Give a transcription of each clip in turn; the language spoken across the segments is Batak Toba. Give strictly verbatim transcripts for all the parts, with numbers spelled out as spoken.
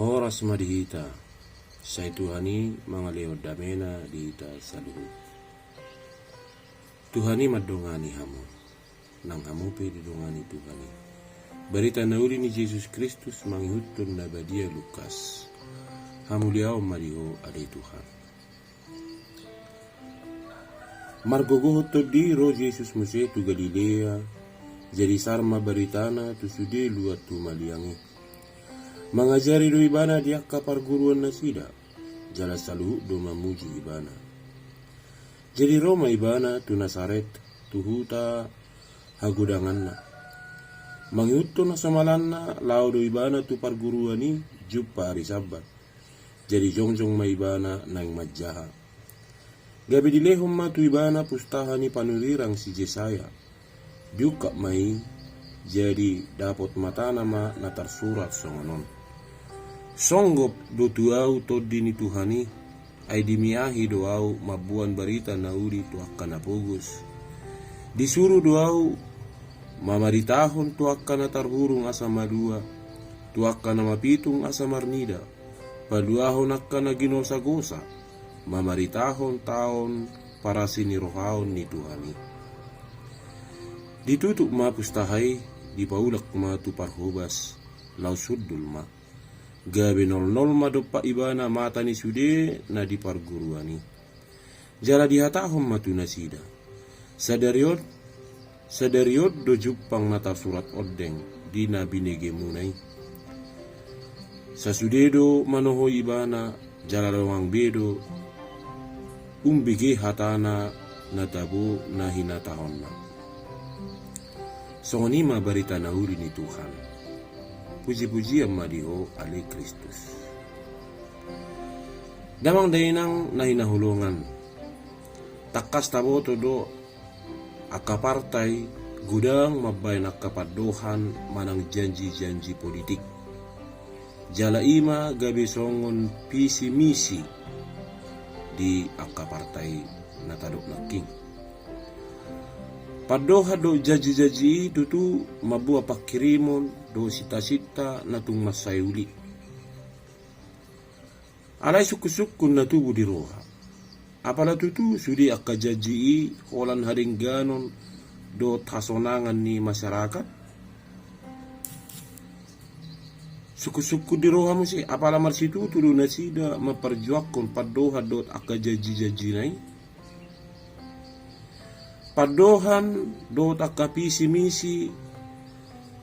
Horas ma di hita. Sai Tuhan i mangalehon damena di hita saluhut. Tuhan i mandongani hamu. Nang hamu pe didongani Tuhan i. Barita na uli ni Jesus Kristus mangihuthon na badia Lukas. Hamuliaon ma di Ho ale Tuhan. Margogohon tondi ro Jesus muse tu Galilea, jadi sar ma baritana tu sude luat humaliang i. Mangajari do Ibana di angka parguruan nasida, jala saluhut do mamuji Ibana. Jadi ro ma Ibana tu Nasaret, tu huta hagodanganna. Mangihuthon hasomalanna, laho do Ibana tu parguruan i, jumpa ari Sabbat. Jadi jongjong ma Ibana naeng manjaha. Gabe dilehon ma tu Ibana pustaha ni panurirang si Jesaya. Diungkap ma i, jadi dapot matana ma na tarsurat songon on. Songgop do tu ahu tondi ni Tuhan i, ai dimiahi do ahu mamboan barita na uli tu angka na pogos. Disuru do ahu mamaritahon tu angka na tarhurung asa malua, tu angka na mapitung asa marnida, paluahon angka na ginosagosa, mamaritahon taon parasinirohaon ni Tuhan i. Ditutup ma pustaha i, dipaulak ma tu parhobas, laos hundul ma. Gabe nolnol ma dompak Ibana mata ni sude na di parguruan i. Jala dihatahon ma tu nasida: Sadari on, sadari on do jumpang na tarsurat ondeng di na binegemuna i. Sasude do manohoi Ibana, jala longang be do umbege hatana na tabo na hinatahonna. Songon i ma barita na uli ni Tuhan. Pujipujian ma di Ho ale Kristus. Damang dainang na hinaholongan, tangkas taboto do angka partai godang mambaen angka pandohan manang janji-janji politik. Jala i ma gabe songon visi misi di angka partai na tadok nangkin. Pandohan dohot janji-janji i tutu mamboan pangkirimon dohot sinta-sinta na tung mansai uli. Alai sungkun-sungkun na tubu di roha. Apala tutu sude angka janji i holan hadengganon dohot hasonangan ni masyarakat? Sungkun-sungkun di roha muse, apala marsitutu do nasida mamparjuangkon pandohan dohot angka janji-janjina i? Pandohan dohot angka visi misi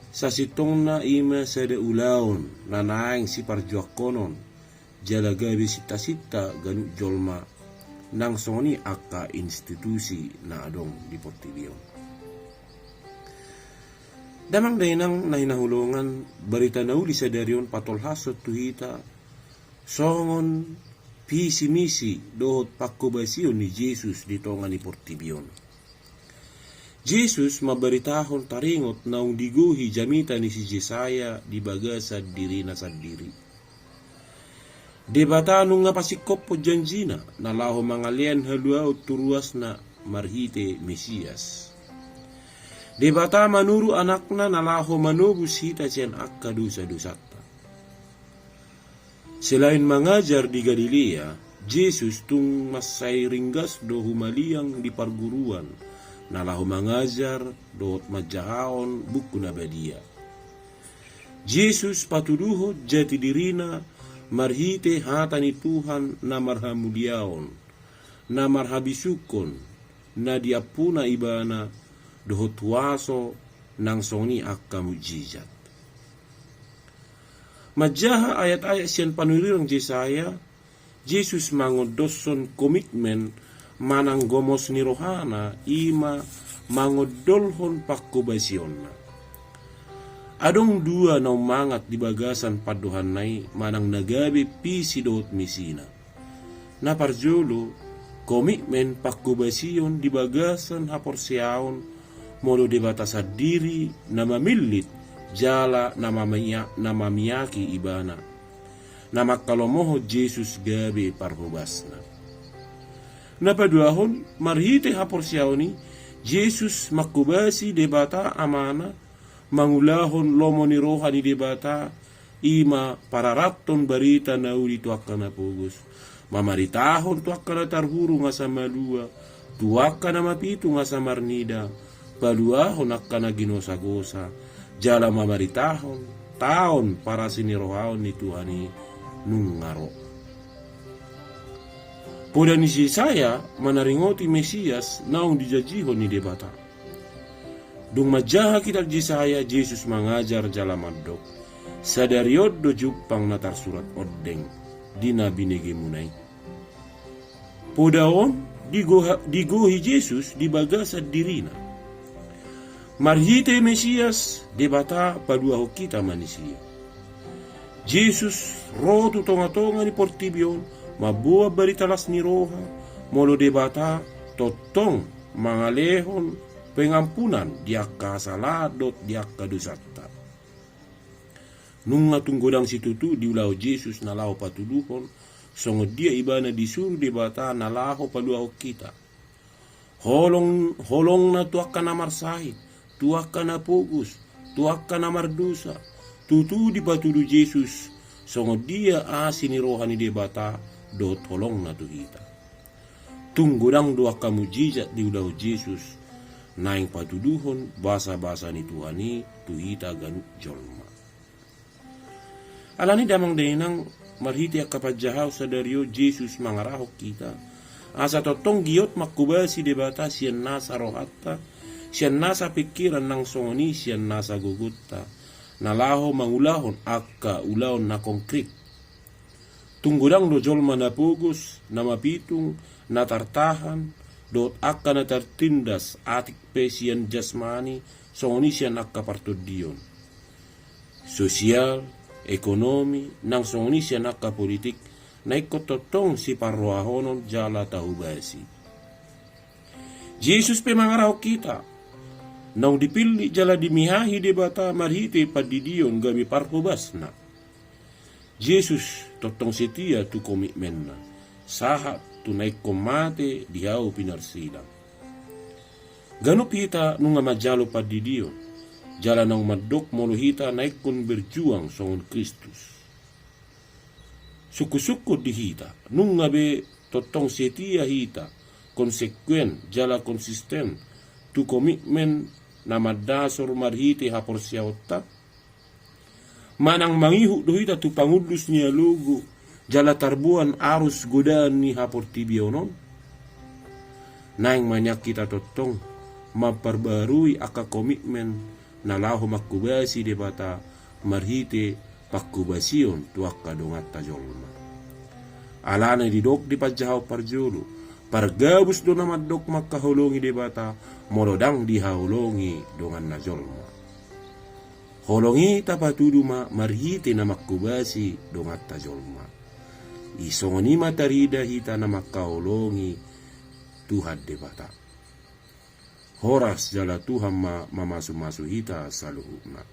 sasintongna i ma sada ulaon na naeng siparjuangkonon, jala gabe sinta-sinta ganup jolma, nang songon i angka institusi na adong di portibi on. Damang dainang na hinaholongan, barita na uli sadari on patolhashon tu hita songon visi misi dohot pangkobasion ni Jesus di tonga ni portibi on. Jesus mambaritahon taringot naung digohi jamita ni si Jesaya di bagasan dirina sandiri. Debata nunga pasingkophon janjina na laho mangalean haluaon tu ruasna marhite Mesias. Debata manuru Anakna na laho manobus hita sian angka dosa-dosanta. Selain mangajar di Galilea, Jesus tung mansai ringgas do humaliang di parguruan na laho mangajar dohot manjahahon Buku Na Badia. Jesus patuduhon jati dirina marhite hata ni Tuhan na marhamuliaon, na marhabisuhon, na diampuna Ibana, dohot huaso nang songon i angka mujizat. Manjaha ayat-ayat sian panurirang Jesaya, Jesus mangondoshon komitmen manang gomos ni rohana, i ma mangondolhon pangkobasionna. Adong dua na ummangat di bagasan pandohanna i manang na gabe visi dohot misina. Na parjolo, komitmen pangkobasion di bagasan haporseaon molo Debata sandiri na mamillit jala na mamia-, na mamiaki Ibana, na mangkalomohon Jesus gabe parhobasna. Na paduahon, marhite haporseaon i, Jesus mangkobasi Debata Amana, mangulahon lomo ni roha ni Debata I ma pararathon barita na uli tu angka na pogos, mamaritahon tu angka na tarhurung asa malua, tu angka na mapitung asa marnida, paluahon angka na ginosagosa, jala mamaritahon taon parasinirohaon ni Tuhan i nunga ro. Poda ni Jesaya manaringoti Mesias naung dijanjihon ni Debata. Dung manjaha kitab Jesaya, Jesus mangajar jala mandok: Sadari on do jumpang na tarsurat ondeng di na binegemuna i. Poda on digoha-, digohi Jesus di bagasan dirina. Marhite Mesias, Debata paluahon hita manisia. Jesus ro tu tongatonga ni portibi on, mamboan barita las ni roha, molo Debata tongtong mangalehon pengampunan di angka hasalahan dohot di angka dosanta. Nunga tung godang situtu diulahon Jesus na laho patuduhon songon dia ibana disuru Debata na laho paluahon hita. Holong, holongna tu angka na marsahit, tu angka na pogos, tu angka na mardosa, tutu dipatudu Jesus songon dia asi ni roha ni Debata dohot holongna tu hita. Tung godang do angka mujizat diulahon Jesus, naeng patuduhon basabasa ni Tuhan i tu hita ganup jolma. Alani damang dainang, marhite angka panjahaon sadari on Jesus mangarahon hita, asa tongtong giot manghobasi Debata sian nasa rohanta, sian nasa pingkiran nang songon i sian nasa gogonta, na laho mangulahon angka ulaon na konkret. Tung godang do jolma na pogos, na mapitung, na tartahan, dohot angka na tartindas atik pe sian jasmani, songon i sian angka partondion. Sosial, ekonomi, nang songon i sian angka politik, na ingkon tongtong siparrohahonon jala tahobasi. Jesus pe mangarahon hita, naung dipillit jala dimihahi Debata marhite pandidion gabe parhobasna. Jesus tongtong setia tu komitmenna, sahat tu na ingkon mate di hau pinarsilang. Ganup hita nunga manjalo pandidion, jala naung mandok molo hita na ingkon berjuang songon Kristus. Sungkunsungkun di hita, nunga be tongtong setia hita, konsekuen jala konsisten tu komitmen na mandasor marhite haporseaonta? Manang mangihut do hita tu pangullus ni alogo, jala tarboan arus godaan ni haportibion on? Naeng ma nian hita tongtong mamparbarui angka komitmen na laho manghobasi Debata marhite panghobasion tu angka donganta jolma. Alana didok di panjahaon parjolo, pargabus do na mandok mangkaholongi Debata, molo ndang dihaholongi donganna jolma. Holong i tapatudu ma marhite na manghobasi donganta jolma. I songon i ma tarida hita na mangkaholongi Tuhan Debata. Horas jala Tuhan ma mamasumasu hita saluhutna.